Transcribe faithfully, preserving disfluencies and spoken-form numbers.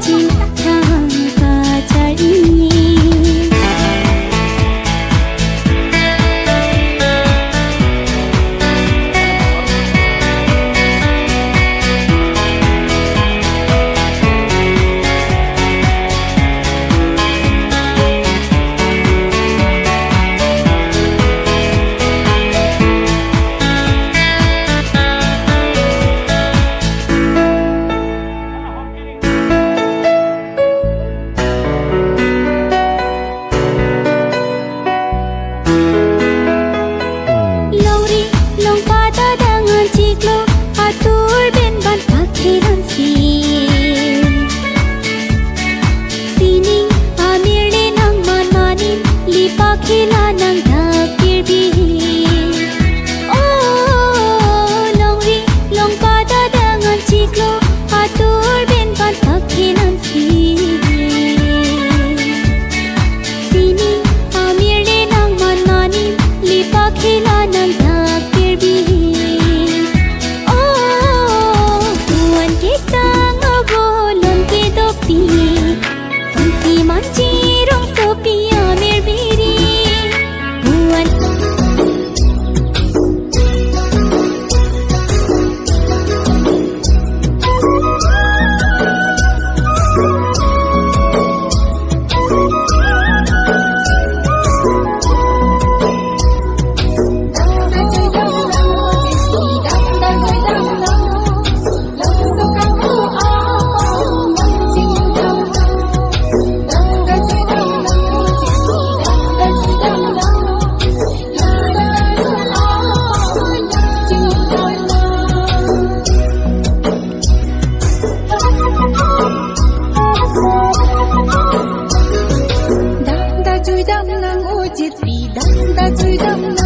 Chithang kacharli. Longri longpat ta dang an chiklo, atur pen ban pakhelan si. Sining amir le nangman manim, li pakhela nang dak kirbi. Oh, longri longpat ta dang an chiklo, atur pen ban pakhelan si. Sining amir le nangman manim, li pakhela nang dak kirbi. Oh, puan ketang abolon kedopi, fansi manji rongsopi amir biri. Puan Dam da jui dam nang ojit pi, dam da jui dam nang